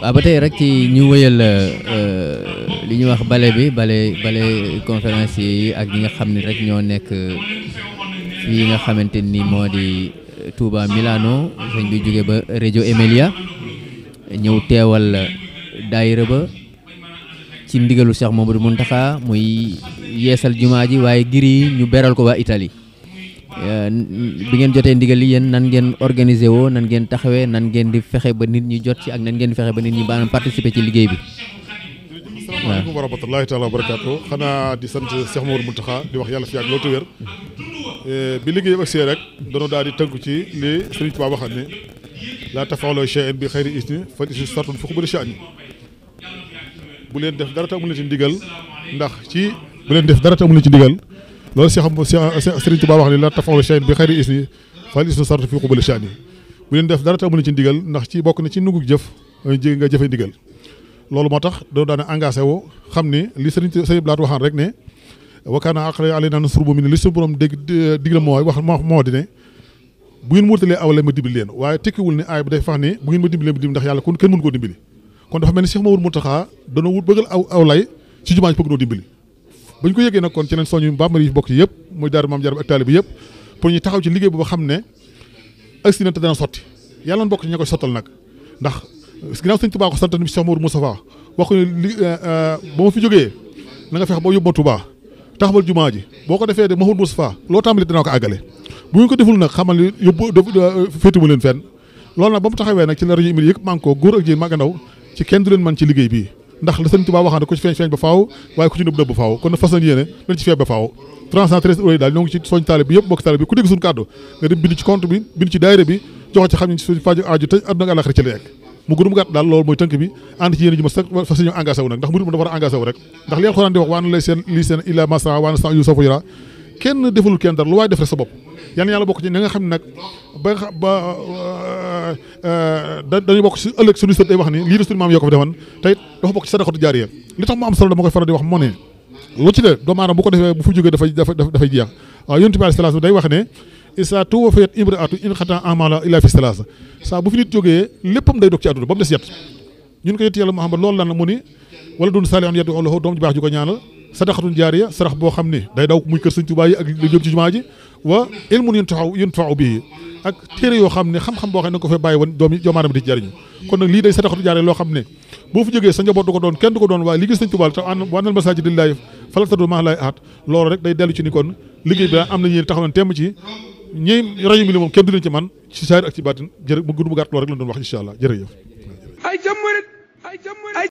waaw ba tey rek ci ñu wëyal li ñuy wax bale conférencier yi ak ñi nga xam ne rek ñoo nekk fii nga xamante ni moo di Touba Milano sëñ bi jóge ba Reggio Emilia ñëw teewal daayira ba ci ndigalu Cheikh Mamadou Mountakha muy yeesal jumaa ji waaye giri ñu beral ko waa Italie bi ngeen jotee ndigal li yéen nan ngeen organiser woo nan ngeen taxawee nan ngeen di fexe ba nit ñi jot ci ak nan ngeen di fexe ba nit ñi baanaam participer ci liggéey bi. asalaamaaleykum wa rahmatullahi taala wa barakaatu xanaa di sant Cheikh Mamadou Mountakha di wax yàlla fi ak loolu te wér bi liggéey ak see rek dañoo daal di tënku ci li Sëriñ Tuubaa waxal ne laa taf'aluu shay'an bi xayri izni fal ismu sartun fi qubuli sha'ni bu leen def dara te amu leen ci ndigal ndax ci bu leen def dara te amu leen ci ndigal loolu Sëriñ Tuubaa wax ne laa taf'aluu shay'an bi xayri izni fal ismu sartun fi qubuli sha'ni bu leen def dara te amu leen ci ndigal ndax ci bokk na ci nugug jëf nga jëfe ndigal loolu moo tax doo daane engagé woo xam ne li sëriñ Blaat waxaan rek ne wa kaana haqqan alaynaa nasrul mu'miniin li suñu borom digal moo di ne bu ngeen wutalee aw lay ma dimbali leen waaye tekkiwul ne aay bi day fax ne bu ngeen ma dimbalee ma dimbali ndax yàlla kon kenn mënu koo dimbali kon dafa mel ni Cheikh Mamadou Mountakha dana wut bëggal aw lay ci jumaa ji bëgg noo dimbali bañ ko yëgee nag kon ci leen soñu bambara yi bokk ci yëpp muy daara maam Jaara ak taalibe bi yëpp pour ñu taxaw ci liggéey boobu xam ne accident dana sotti yàlla na bokk ci ña koy sottal nag ndax ginnaaw Sëriñ Tuubaa ko sant ni Cheikh Mamadou Moustapha wax ne ba ma fi jógee na nga fex boo yóbbu ma Tuubaa taxawal jumaa ji boo ko defee de Mamadou Moustapha loo tàmbali dinaa ko àggale bu ngeen ko deful nag xamal ni yóbbu féetumu leen fenn loolu nag ba mu taxawee nag ci la rajo Emilia yëpp man ko góor ak jigéen mag ak ndaw ci kenn du leen man ci liggéey bii ndax la Sëriñ Tuubaa waxaan ne ku ci feeñ ba faaw waaye ku ci nëbb ba faaw kon na fas nañ yéene lañ ci feeñ ba faaw 313 euros yi daal ñoo ngi ci soñ taalibe bi yëpp bokk taalibe bi ku dégg suñu kàddu nga dem bind ci compte bi bind ci daayira bi joxe ci xam ne suñu faju aaju te àdduna ak àllaaxira ci la nekk mu gën mu gàtt daal loolu mooy tënk bi ànd ci yéen ji ma sax fas ñu engagé wu nag ndax murid mu dafa war a engagé wu rek ndax li Alxuraan di wax waana lay seen lii seen illa masra waana sa yu sofu yara kenn defalul kenn dara lu waaye def rek sa bopp yal na yàlla bokk ci ñi nga xam ne nag dañuy bokk si ëllëg suñu sët day wax ni lii de suñu maam yoo ko fi defan te it dafa bokk ci sadaqatu jaariya li tax mu am solo dama koy faral di wax moo ne lu ci de doomu aadama bu ko defee bu fu jógee dafay jeex waaw Yonent bi alayhi salaam day wax ne isa tuwafiyat imraatu in xata amala illa fi salaasa saa bu fi nit jógee léppam day dog ci àdduna ba mu des yet ñun ko yett yàlla Muhammad loolu lan la mu ni wala dun saalihun yad'u lahu doom ju baax ju ko ñaanal sadaqatun jaariya sarax boo xam ne day daw muy kër Sëriñ Tuubaa yi ak li jëm ci jumaa ji wa ilmun yuntafa'u bihi ak téere yoo xam ne xam-xam boo xam ne na ko fee bàyyi woon doomu aadama di ci jariñu kon nag lii day sadaqatu jaariya loo xam ne boo fi jógee sa njaboot du ko doon kenn du ko doon waaye liggéey Sëriñ Tuubaa te wa annal masaajida lillaahi falaa tad'uu ma'a llaahi ahadan loolu rek day dellu ci ni kon liggéey bi am na ñeen taxaw na temm ci ñi rajo mi li moom kenn du leen ci man ci saayir ak ci baatin jërë mu gudd mu gàtt loolu rek lañ doon wax incha allah jërëjëf